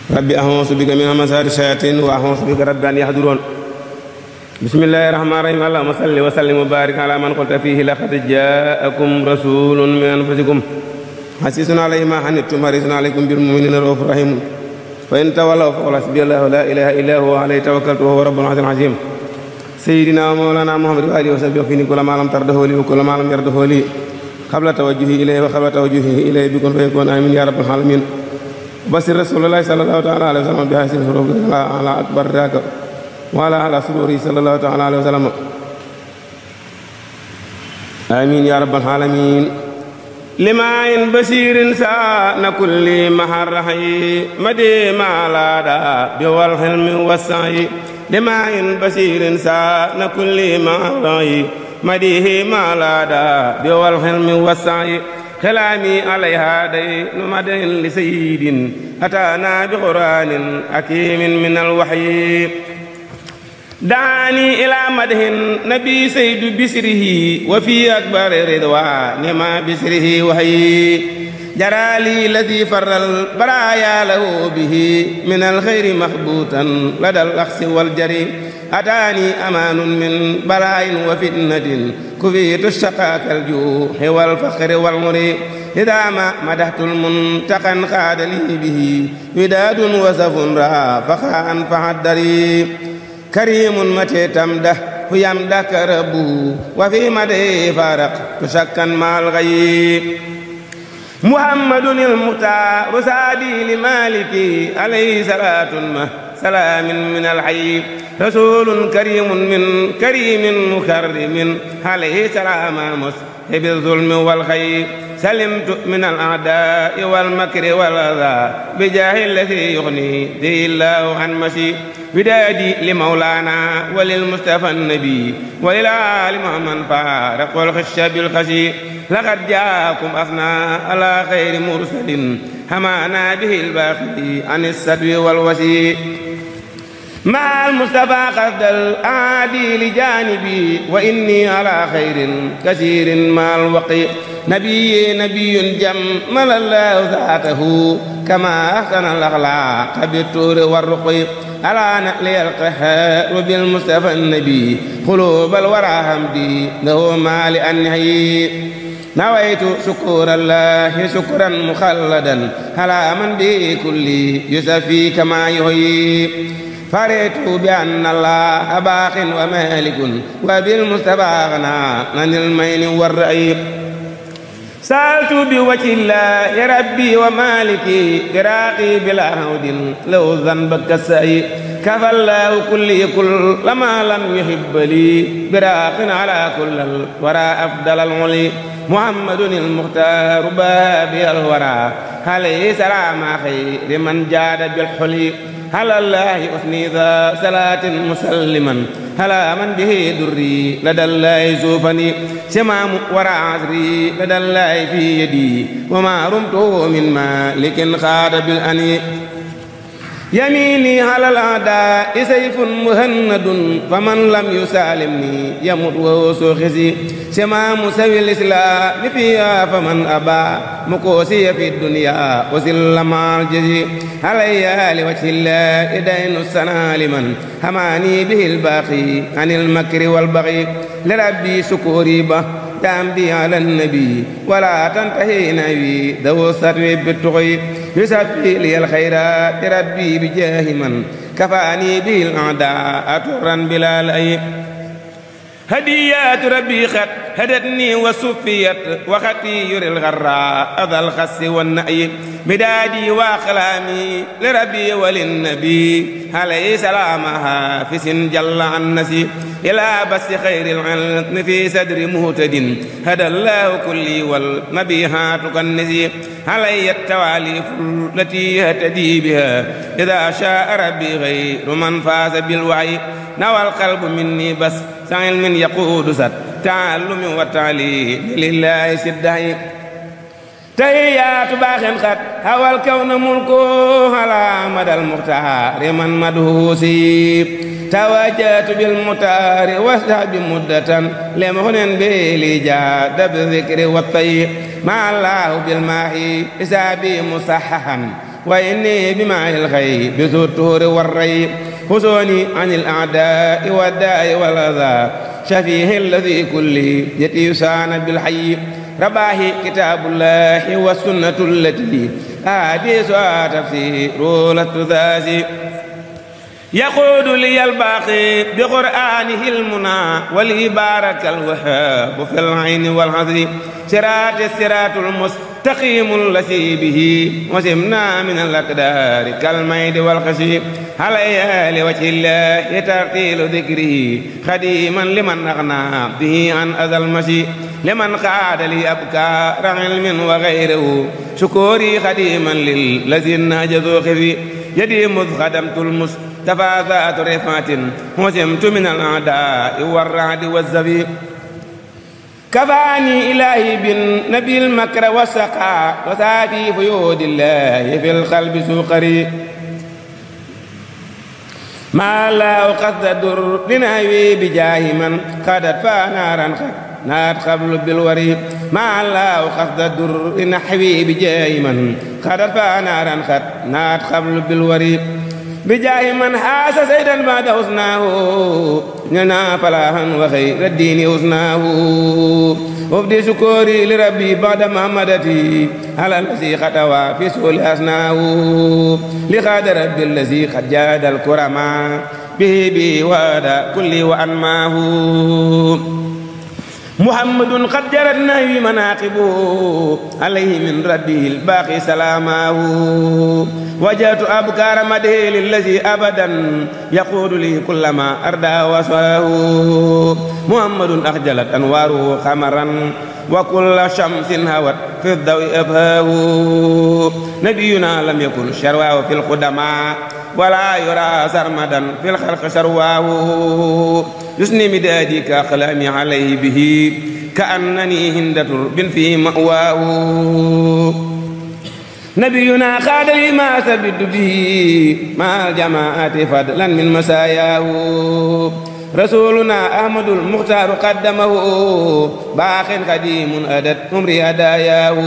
rabbi a'uuzu bika min hamazaati shayaatiin wa a'uuzu bika rabbi an yahduruun. bismillaahi rahmaani rahiim. allahumma salli wa sallim wa baarik alaa man qulta fiihi laqad jaa'akum rasuulun min anfusikum hasiisun alayhi maa anittum hariisun alaykum bil mu'miniina ra'uufun rahiim. fa in tawallaw faqul hasbiyallaahu laa ilaaha illaa huwa alayhi tawakkaltu wa huwa rabbul arshil aziim. sayyidinaa wa mawlaanaa Muhammad wa aalihi wa sahbihi wa fiinii kulla maa lam tardahu lii wa kulla maa lam yardahu lii qabla tawajjuhi ilayhi wa qabla tawajjuhi ilayhi bikun fayakun amiin yaa rabbal aalamiin. basir rasuulullaahi sallallaahu ta'aalaa alayhi wa sallam bi haazihil huruufi alaa akbar raaka wa alaa suruurihi sallallaahu ta'aalaa alayhi wa sallam. amiin yaa rabbal aalamiin. limaayin basiirin saana kulli maharrahi madi maalaada bi wal hilmi wassa'i. limaayin basiirin saana kulli maharrahi madihi maalaada bi wal hilmi wassa'i. kalaami alayha day nu madain li sayyidin ataana bi qur'aanin hakiimin min alwahyi. daani ila madhin nabi saydu bisrihi wa fi akbari ridwaani ma bisrihi wahyi. jaraali ladi farral baraaya lahu bihi min alxayri maxbuutan ladal axsi wal jari. ataani amaanun min balaayin wa fitnatin kufiitu shaqaakal juuxi wal faqri wal muri. idaa ma madaxtul muntaqan xaada lii bihi widaadun wa safun raafaqa an fahaddari. kariimun matee tamdah hu yamdaka rabbuhu wa fi madee faraq tushakkan maal gayib. muhammadun il-muxtaaru saadi li maaliki alayhi salaatun ma salaamin min alxayyi. rasuulun kariimun min kariimin mukarrimin alayhi salaama mushibi zulmi wal xayyi. salimtu min al-a'daa'i wal makri wal adaa bi jaahi llazii yuxnii bihi llaahu an masi. widaadi li mawlaana wa lil mustafa nabi wa lil aali muhammad faaraqul xisha bil xasi. laqad jaakum asnaa ala xayri mursalin hamaana bihi al-baaqi an as-sadwi wal wasi. maal mustafa qasdal aadi li jaanibi wa inni ala xayrin kasiirin maal waqi. nabiyun jammala llaahu zaatahu kama ahsana al-axlaaqa bit-tuuri war-ruqyi. alaana liyal qahhaaru bil mustafa nabi quluubal waraa hamdi lahu maali an-nahyi. nawaytu shukuurallaahi shukran muxalladan alaa man bi kulli yusafi kama yuhyi. faritu bi anna llaaha baaqin wa maalikun wa bil mustafa aghnaa anil mayni war-ra'yi. saaltu bi wajhi llaahi rabbi wa maaliki firaaqi bilaa hawdin law zanba kassa'i. kafa llaahu kulli kulla maa lam yuhibba lii biraaqin alaa kullal waraa afdalal uli. muhammadun il-muxtaaru baabi al-waraa alayhi salaama xayri man jaada bil xuli. alallaahi usni daa salaatin musalliman alaa man bihi durri ladallaahi zuufani. simaamu waraa asri ladallaahi fi yadi wa maa rumtuhu min maalikin xaada bil ani. yamiini alal a'daa'i sayfun muhannadun faman lam yusaalimni yamut wa huwa suuxisi. simaamu sawil islaami fiihaa faman abaa mukoosiya fi dunyaa usilla maal jazi. alayya li wajhi llaahi daynu sanaa liman hamaani bihi al-baaqi anil makri wal baghi. li rabbi sukuuri ba dambi ala nabi wala tantahi nawi dawu satwi bittuqi. yusaffi liyal xayraati rabbi bi jaahi man kafaani bil a'daa turran bilal ay. hadiyaatu rabbi xat hadatni wa suffiyat wa xati yuril xarraa adal xassi wan na'yi. midaadi wa aqlaami li rabbi wa lin nabi alayhi salaama haafisin jalla an nasi. ilaa basi xayril ilmi fi sadri muhtadin hadallaahu kulli wal nabihaatu kan nisi. alayya tawaalifu lati yahtadi biha idaa shaa rabbi xayru man faasa bil wahyi. nawal qalbu minni bas sa ilmin yaquudu sat taallumi wa taalimi lillaahi siddahi. tahiyaatu baaxin xat hawal kawna mulku ala madal muxtaari man madhuusi. tawajjahtu bil mutaari washabi muddatan lemhunin bi li jaada bi zikri wa tayyi. ma allahu bil maahi isaabi musahahan وإني بماء الخير بذو الطهور والري خذوني عن الأعداء والداء والأذى شفيه الذي كل يتي سان بالحي رباه كتاب الله والسنة التي أحاديثها تفسير للتذاذي يقود لي الباقي بقرآنه المنى ولي بارك الوهاب في العين والحظ صراط المستقيم الذي به وسمنا من الأقدار كالميد والخشي علي لوجه الله ترتيل ذكره خديما لمن أغنى به عن أذى المشي لمن قاد لي أبكار علم وغيره شكوري خديما للذين نجذوا خفي يدي مذ خدمت المصطفى ذات رفعة وسمت من الأعداء والرعد والزبي كفاني إلهي بالنبي المكر والسقاء وسافي فيود الله في القلب سوقري ما لا قصد الدر لنهوي بجاه من خدت فنارا نات قبل بالوري ما لا قصد الدر لنحوي بجاه من خدت فنارا نات قبل بالوري بجاه من حاس سيدا بعد حسناه ننا فلاحا وخير الدين حسناه وفدي شكوري لربي بعد محمدتي على الذي خطوى في سؤال أسناه لخاد ربي الذي قد جاد الكرماء به واد كل وأنماه محمد قد جرت نهي مناقبه عليه من ربه الباقي سلامه وجدت أبكار مده للذي أبدا يقول لي كلما أردى وسواه محمد أخجلت أنواره خمرا وكل شمس هوت في الضوء أبهاه نبينا لم يكن شرواه في القدماء ولا يرى سرمدا في الخلق شرواه يسني مدادي كأقلامي عليه به كأنني هندة بن في مأواه نبينا خاد لي ما سبد به مع الجماعة فضلا من مساياه رسولنا أحمد المختار قدمه باق قديم أدت عمري هداياه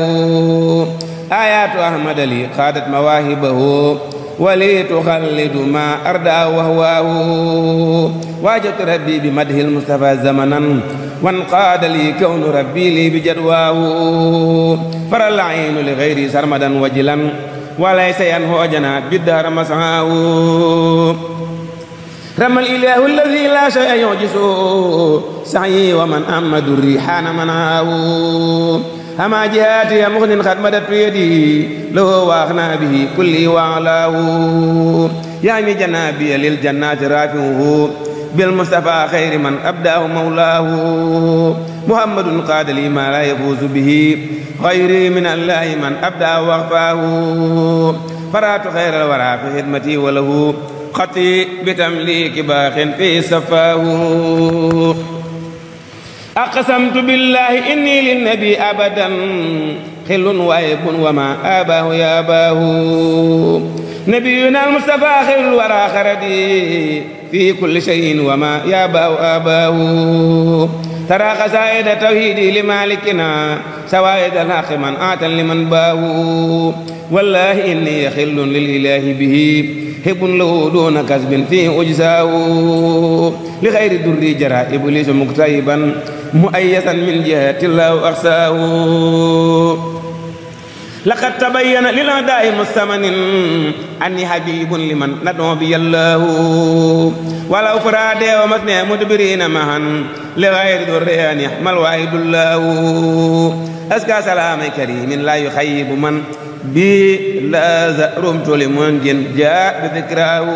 آيات أحمد لي خادت مواهبه ولي تخلد ما أردى وهواه واجت ربي بمده المصطفى زمنا وانقاد لي كون ربي لي بجدواه فر العين لغيري سرمدا وجلا وليس ينهو جنات بالدهر مسعاه رمى الإله الذي لا شيء يعجزه سعي ومن أمد الريحان منعاه أما جهاتي مغن قد مدت بيدي له واغنى به كلي وعلاه يعني جنابي للجنات رافعه بالمصطفى خير من أبداه مولاه محمد قاد لي ما لا يفوز به غيري من الله من أبداه واغفاه فرات خير الورى في خدمتي وله خطي بتمليك باخ في صفاه أقسمت بالله إني للنبي أبدا خل وعيب وما آباه ياباه نبينا المصطفى خير الورى خردي في كل شيء وما ياباه آباه ترى قصائد توحيدي لمالكنا سوائد الحق من آتا لمن باه والله إني خل للإله به حب له دون كسب فيه أجزاه لغير در جرى إبليس مكتئبا مؤيسا من جهة الله أخساه لقد تبين للأعداء مستمن أني حبيب لمن ندعو بي الله ولو فرادي ومثنى مدبرين معا لغير در أن يحمل واحد الله أزكى سلام كريم لا يخيب من بي لا زأرمت لمنجن جاء بذكراه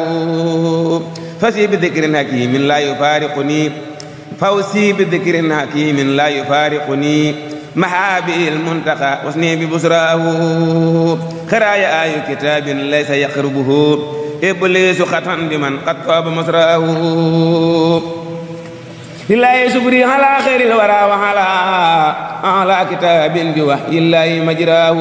فسي بذكر حكيم لا يفارقني فوسي بذكر حكيم لا يفارقني محابي المنتقى وسني ببصراه خرايا آي كتاب ليس يقربه إبليس خطا بمن قد طاب مصراه لله شكري على خير الورى وعلى كتاب بوحي الله مجراه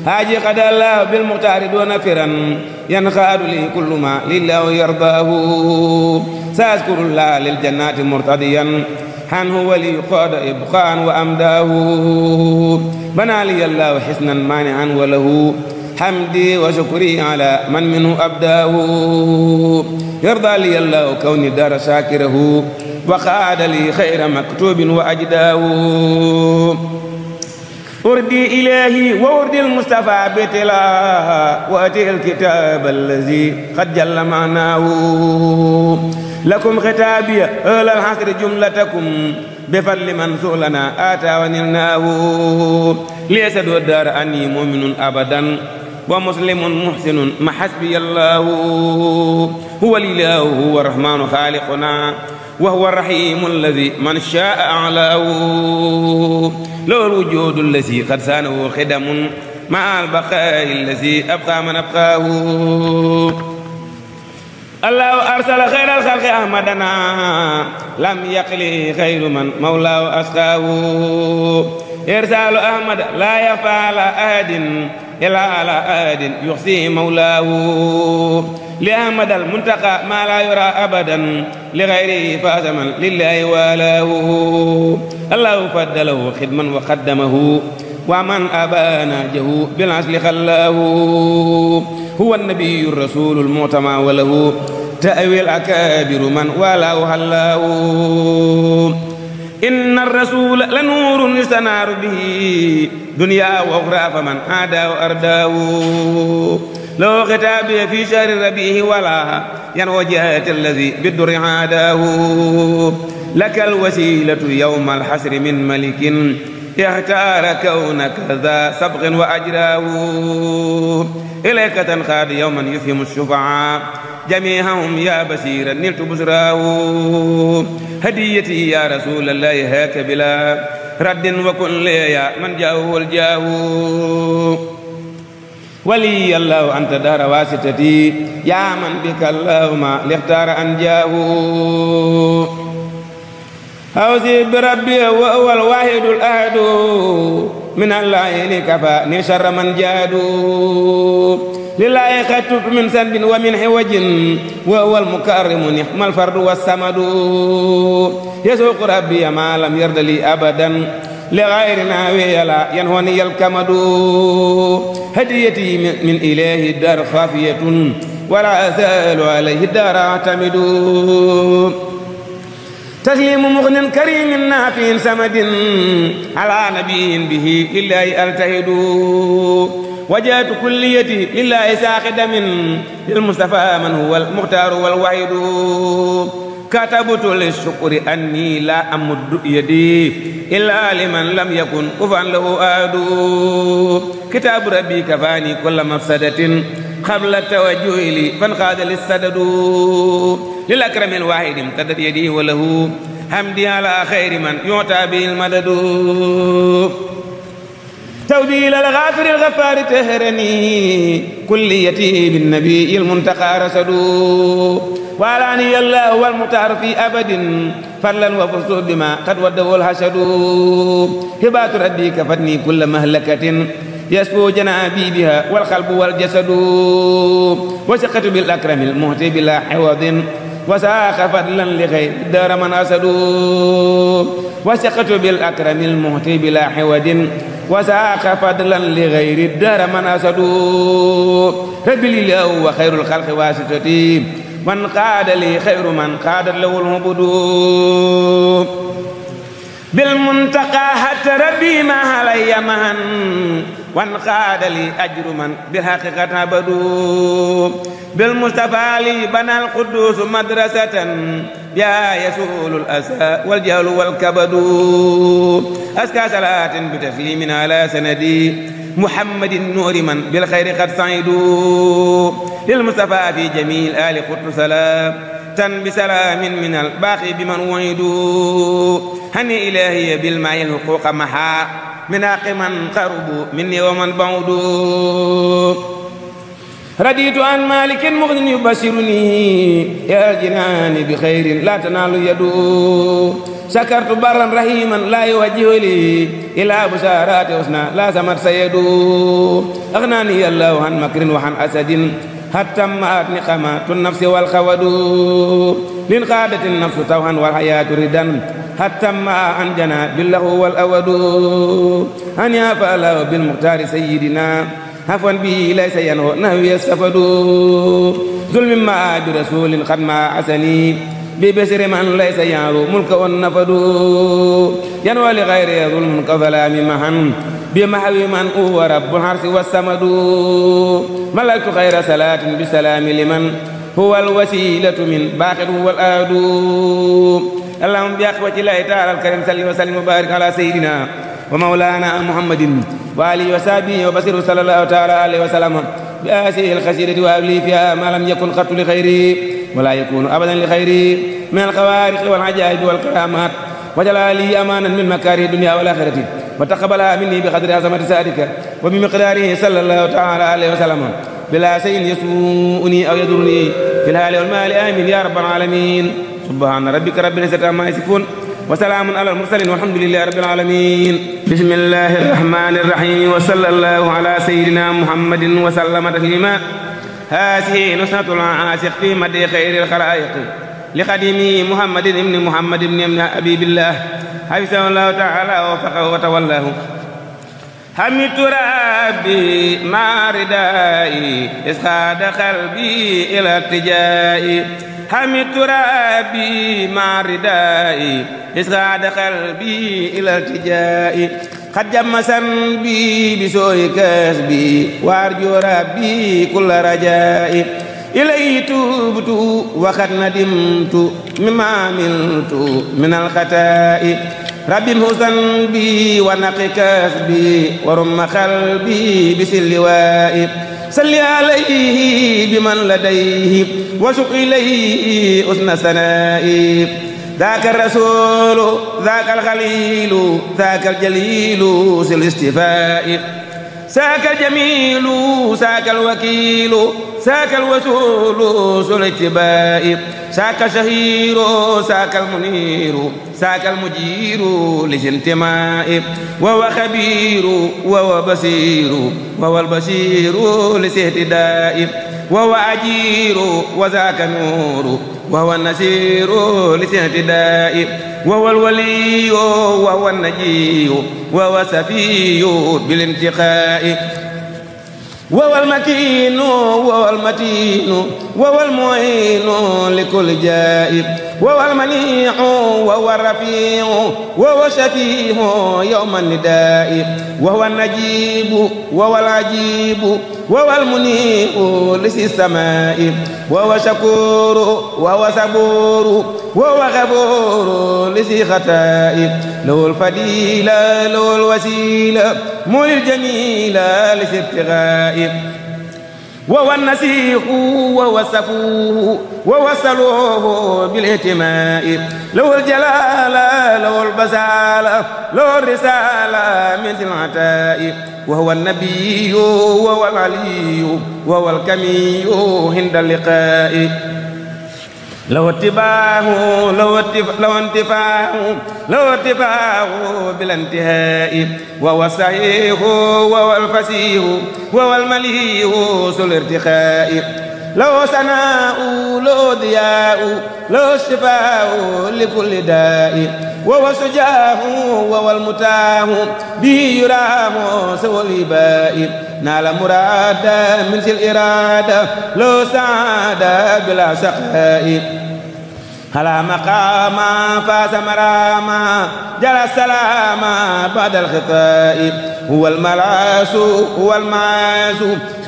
هاجي قد الله بالمختار دون فرا ينخاد لي كل ما لله يرضاه سأذكر الله للجنات مرتضيا عنه ولي قاد إبقاء وأمداه بنى لي الله حسنا مانعا وله حمدي وشكري على من منه أبداه يرضى لي الله كوني دار شاكره وقعد لي خير مكتوب وأجداه أردي إلهي وأردي المصطفى بتلا وأتي الكتاب الذي قد جل معناه لكم ختابي أهل الحصر جملتكم بفضل من سؤلنا آتى ونلناه ليسد الدار أني مؤمن أبدا ومسلم محسن ما حسبي الله هو الإله هو الرحمن خالقنا وهو الرحيم الذي من شاء أعلاه له الوجود الذي قد سانه خدم مع البقاء الذي أبقى من أبقاه الله أرسل خير الخلق أحمدنا لم يقل خير من مولاه أسقاه إرسال أحمد لا يفعل على أحد إلا على أحد يحصي مولاه لأحمد المنتقى ما لا يرى أبدا لغيره فاز من لله والاه الله فضله خدما وقدمه ومن أبى ناجه بالعسل خلاه هو النبي الرسول المعتمى وله تأوي الأكابر من والاه هلاه إن الرسول لنور يستنار به دنيا وأخرى فمن عادى وأرداه لو خطابي في شهر الربيع ولا ينوى جهة الذي بالدر عاداه لك الوسيلة يوم الحسر من ملك يختار كونك ذا سبق وأجراه إليك تنخاد يوما يفهم الشفعاء جميعهم يا بشيرا نلت بشراه هديتي يا رسول الله هاك بلا رد وكن لي يا من جاءه الجاه ولي الله أنت دار واسطتي يا من بك الله ما لاختار أنجاه أوصي بربي وهو الواحد الأحد من اللعين كفاني شر من جادوا لله خطب من سنب ومن حوج وهو المكرم نعم الفرد والسمد يسوق ربي ما لم يرد لي أبدا لغيرنا ويلا ينهوني الكمد هديتي من إله الدار خافية ولا أزال عليه الدار أعتمد تسليم مغن كريم نافع سمد على نبي به لله ألتهد وجهت كليتي لله ساخد من المصطفى من هو المختار والوحيد كتبت للشكر أني لا أمد يدي إلا لمن لم يكن كفا له آد كتاب ربي كفاني كل مفسدة قبل التوجه لي فانقاد للسدد للأكرم الواحد امتدت يدي وله حمدي على خير من يعطى به المدد توديل الغافر الغفار تهرني كليتي بالنبي المنتقى رسد وعلاني الله والمختار في أبد فضلا وفزت بما قد وده الحسد هبات ردي كفتني كل مهلكة يسفو جنابي بها والقلب والجسد وثقت بالأكرم المهتي بلا حوض وساق فضلا لغير دار من أسد وثقت بالأكرم المهتي بلا حوض وساق فضلا لغير الدار من أسد رب الله وخير الخلق واسطتي من قاد لي خير من قاد له الهبد بالمنتقى حتى ربي ما علي مهن وانقاد لي أجر من بالحقيقة عبدوا بالمصطفى لي بنى القدوس مدرسة يا يسول الأسى والجهل والكبد أزكى صلاة بتسليم على سندي محمد النور من بالخير قد سعدوا للمصطفى في جميع الآل قدس سلام تن بسلام من الباقي بمن وعدوا هني إلهي بالماء الحقوق محا من من قربوا مني ومن بعدوا رديت عن مالك مغن يبشرني يا الجنان بخير لا تنال يدو شكرت برا رحيما لا يوجه لي إلى بشارات حسنى لا زمت سيدو أغناني الله عن مكر وعن أسد حتى مات نقمات النفس والخود لنقادت النفس توها والحياة ردا حتى ما أنجنا بالله والأود أن يفعل بالمختار سيدنا عفوا به ليس ينهو نهوي السفد ظلم ما برسول قد ما عسني ببسر من ليس يعرو ملك والنفد ينوى لغير ظلم كظلام محن بمحو من هو رب العرش والسمد ملكت خير صلاة بسلام لمن هو الوسيلة من باخر هو الآد اللهم بأخوة الله تعالى الكريم صل وسلم وبارك على سيدنا ومولانا محمد وآله وصحبه وبصره صلى الله تعالى عليه وسلم بآسه الخسيرة وأبلي فيها ما لم يكن قط لخيري ولا يكون أبدا لخيري من الخوارق والعجائب والكرامات وجلالي أمانا من مكاره الدنيا والآخرة وتقبلها مني بقدر عظمة ذاتك وبمقداره صلى الله تعالى عليه وسلم بلا شيء يسوءني أو يضرني في الحال والمال آمين يا رب العالمين سبحان ربك رب العزة عما يصفون وسلام على المرسلين والحمد لله رب العالمين بسم الله الرحمن الرحيم وصلى الله على سيدنا محمد وسلم تسليما هذه نصرة العاشق في مد خير الخلائق لقديم محمد ابن محمد ابن أبي الله حفظه الله تعالى ووفقه وتولاه حمدت ربي مع ردائي إسخاد قلبي إلى ارتجائي حمدت ربي مع ردائي إسخاد قلبي إلى ارتجائي قد جمسا بي بسوء كسبي وأرجو ربي كل رجائي إليه تبت وقد ندمت مما عملت من الخطائ ربي محسن بي ونقي كسبي ورم قلبي بسلوائي صل عليه بمن لديه وسق إليه حسن ثنائي ذاك الرسول ذاك الخليل ذاك الجليل ذو الاصطفاء ذاك الجميل ذاك الوكيل ذاك الوسول ذو الاتباع ذاك الشهير ذاك المنير ذاك المجير للانتماء وهو خبير وهو بصير وهو البصير للاهتداء وهو أجير وذاك نور وهو النصير للاهتداء وهو الولي وهو النجي وهو سفي بالانتقاء وهو المكين وهو المتين وهو المعين لكل جائب وهو المنيع وهو الرفيع وهو الشفيع يوم النداء وهو النجيب وهو العجيب وهو المنيب لسي السماء وهو شكور وهو صبور وهو غفور لسي خطاء له الفضيلة له الوسيلة مولي الجميلة لسي ابتغاء وهو النسيح وهو السفوه وهو السلوه بالاهتماء له الجلالة له البسالة له الرسالة من العطاء وهو النبي وهو العلي وهو الكمي عند اللقاء لو اتباعه لو انتفاعه بلا انتهاء وهو الصحيح وهو الفسيح وهو المليح ذو الارتخاء لو سناء لو ضياء لو شفاء لكل داء وهو سجاه وهو المتاه به يراه سوى الإباء نال مرادا من الإرادة لو سعادة بلا سخاء على مقام فاز مراما جرى السلام بعد الخطاء هو الملاس هو المعاس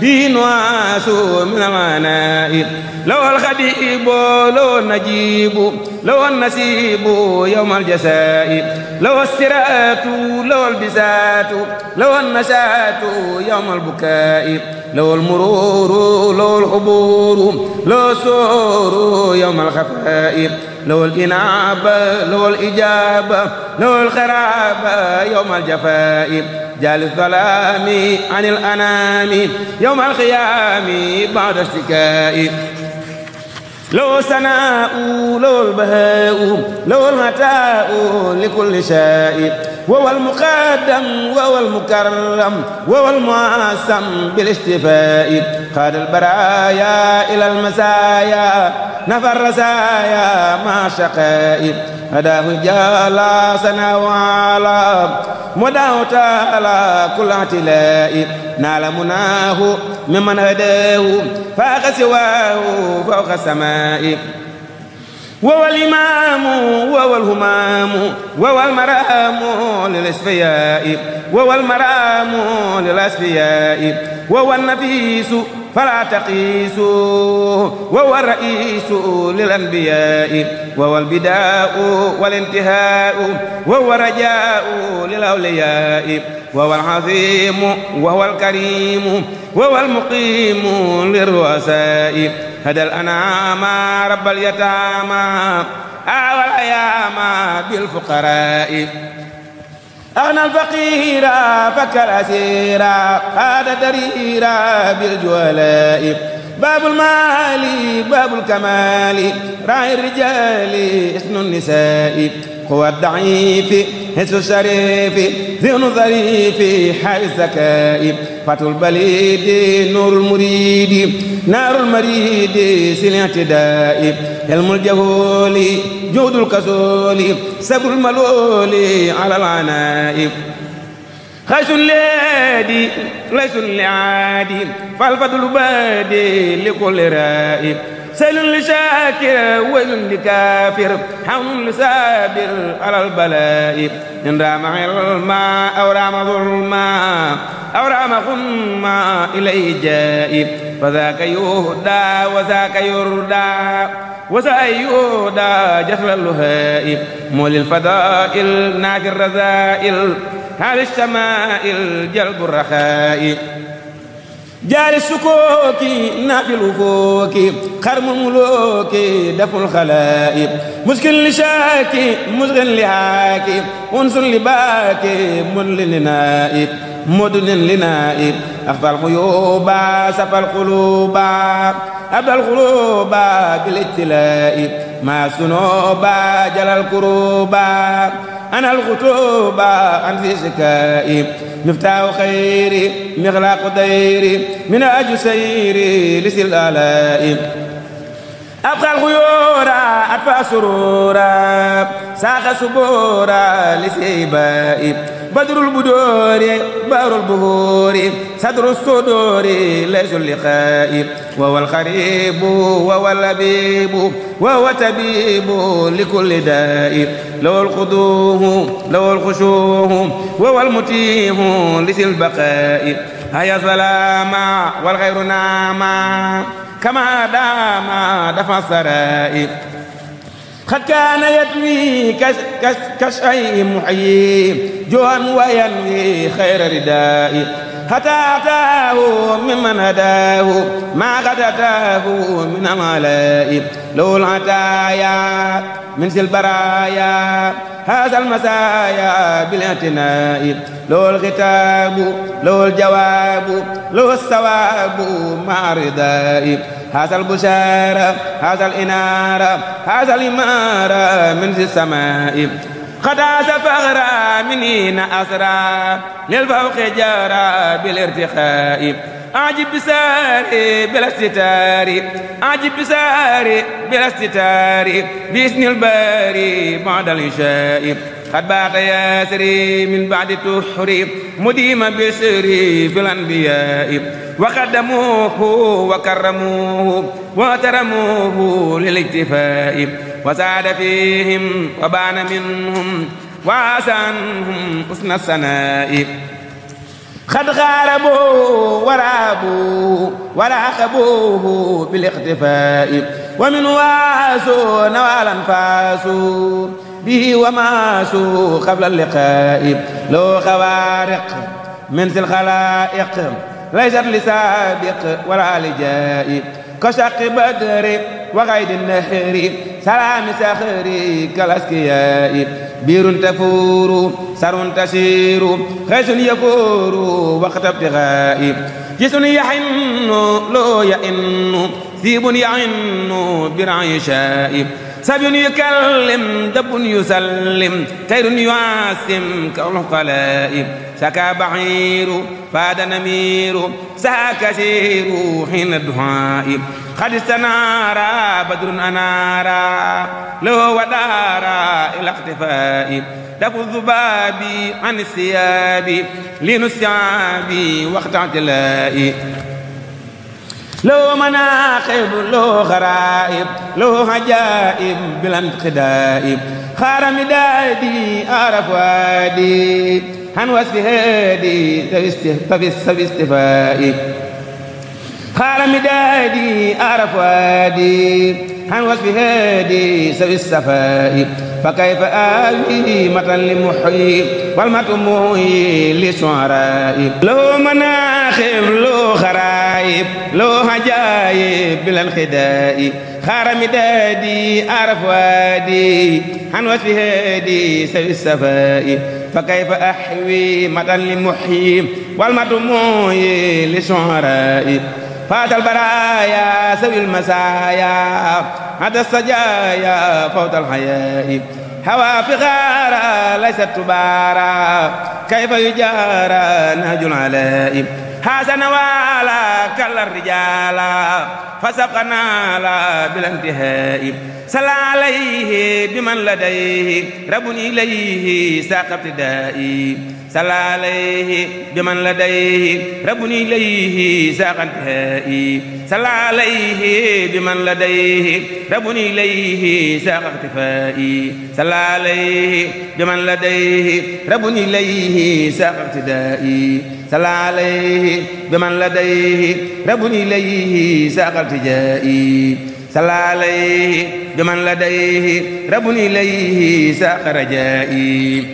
به نواس من المناء لو الخديب لو النجيب لو النسيب يوم الجساء لو السرات لو البسات لو النشات يوم البكاء لو المرور لو الحبور لو السور يوم الخفاء لو الإنابة لو الإجابة لو الخرابة يوم الجفاء جال الظلام عن الأنام يوم القيام بعد اشتكاء لو سناء لو البهاء لو الهتاء لكل شيء وهو المقدم وهو المكرم وهو المعصم بالاستفاء قاد البرايا إلى المسايا نفى الرسايا مع شقاء هداه جالا سنا وعلا مداه تعالى كل اعتلاء نال مناه ممن هداه فاق سواه فوق السماء وهو الإمام وهو الهمام وهو المرام للأسفياء وهو المرام للأسفياء وهو النفيس فلا تقيسوا وهو الرئيس للأنبياء وهو البداء والانتهاء وهو الرجاء للأولياء وهو العظيم وهو الكريم وهو المقيم للرؤساء هدى الأنعام رب اليتامى والأيام بالفقراء أغنى الفقير فك الأسير هذا درير بالجولاء باب المال باب الكمال راعي الرجال اسم النساء هو الضعيف حس الشريف ذهن الظريف حي الذكاء فتح البليد نور المريد نار المريد سل الاعتداء علم الجهول جود الكسول صبر الملول على العناء خيس لادي ليس لعادي فالفضل بادي لكل رائب سيل لشاكر ويل لكافر حون لسابر على البلاء إن رام علما أو رام ظلما أو رام غنما إليه جائب فذاك يهدى وذاك يردى وسيهدى جسر اللهائب مول الفضائل ناجي الرذائل هذه الشمائل جلب الرخاء جار السكوك نافي الوفوك خرم الملوك دفع الخلائب مسكن لشاكي مسغن لهاكي انس لباكي من لنائب مدن لنائب أخفى الغيوب سفى القلوب أبى القلوب بالاتلاء ما السنوب جل الكروب أنا الخطوب عن في سكائب مفتاح خيري مغلاق ديري من أجل سيري لسل آلائب أبقى الغيور أطفى سرورا ساق سبورا لسيبائب بدر البدور بار البهور صدر الصدور ليس اللقائب وهو الخريب وهو اللبيب وهو تبيب لكل دائب له الخضوع له الخشوع وهو المتيه لسل البقائب هيا سلاما والخير ناما كما دام دفع السرائب قد كان يدوي كشيء محيي جوعا وينوي خير ردائي حتى أتاه ممن هداه ما قد أتاه من الملائب له العطايا من ذي البرايا هذا المسايا بالاعتناء له الختاب له الجواب له الثواب مع الرضاء هذا البشارة هذا الإنارة هذا الإمارة من ذي السماء قد عاش فغرا منين أسرى للفوق جارى بالارتخاء أعجب بساري بلا استتار أعجب بساري بلا استتار بإذن الباري بعد العشاء قد بات ياسري من بعد تحري مديم بسري في الأنبياء وقدموه وكرموه وترموه للاكتفاء وسعد فيهم وبان منهم وعاش عنهم حسن الثناء قد غاربوا ورابوا وراقبوه بالاختفاء ومن واسوا نوال انفاسوا به وماسوا قبل اللقاء لو خوارق من ذي الخلائق ليست لسابق ولا لجائب كشق بدر وغيد النهر سلام سخري كالاسكياء بير تفور سر تسير خيس يفور وقت ابتغاء جسم يحن لو يئن ثيب يعن برعي شائب سبي يكلم دب يسلم طير يعاسم كالقلائب سكى بعير فاد نمير سها كثير حين الدعاء قد استنارا بدر أنارا له ودارا إلى اختفاء دفو الذباب عن الثياب لين الثياب وقت اعتلاء له مناقب له غرائب له عجائب بلا انقضاء خار مدادي أعرف وادي عن وصف هادي ففي استفاء خار مدادي أعرف وادي عن وصف هادي سوي الصفاء فكيف آوي متى لمحيي والمت محيي للشعراء له مناخب له خرايب له عجايب بلا انخداء خار مدادي أعرف وادي عن وصف هادي سوي الصفاء فكيف أحوي متى لمحيي والمت محيي للشعراء فات البرايا سوي المسايا هذا السجايا فوت الحياء هوى فغارا ليست تبارا كيف يجارى نهج العلاء حسن والا كل الرجال فسبقنا لا بلا انتهاء صلى عليه بمن لديه رب إليه ساق ابتدائي صلى عليه بمن لديه رب إليه ساق انتهائي صلى عليه بمن لديه رب إليه ساق اختفائي صلى عليه بمن لديه رب إليه ساق ابتدائي صلى عليه بمن لديه رب إليه ساق التجائي صلى عليه بمن لديه رب إليه ساق رجائي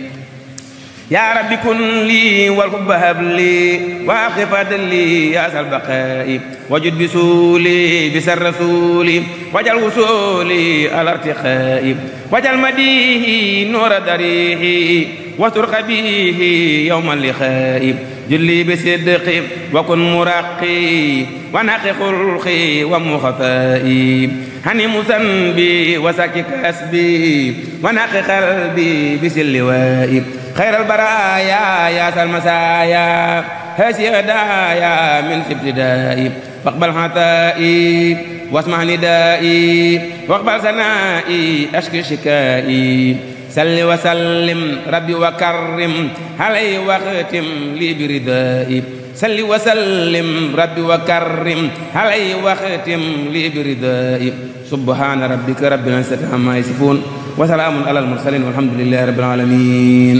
يا رب كن لي والحب هب لي وأقف لي يا ذا البقاء وجد بسولي بسر رسولي واجعل وصولي على ارتقائي واجعل مديه نور دريه وترق به يوم اللقاء جلي بصدق وكن مرقي ونقي خلقي ومخفائي هني مسنبي وسكك أسبي ونقي قلبي بسلوائي خير البرايا يا سلمسايا هسي هدايا من ابتدائي فاقبل خطائي واسمع ندائي واقبل ثنائي اشكي شكائي سل وسلم ربي وكرم علي واختم لي بردائي سل وسلم ربي وكرم علي واختم لي بردائي سبحان ربك رب العزة عما يصفون وسلام على المرسلين والحمد لله رب العالمين.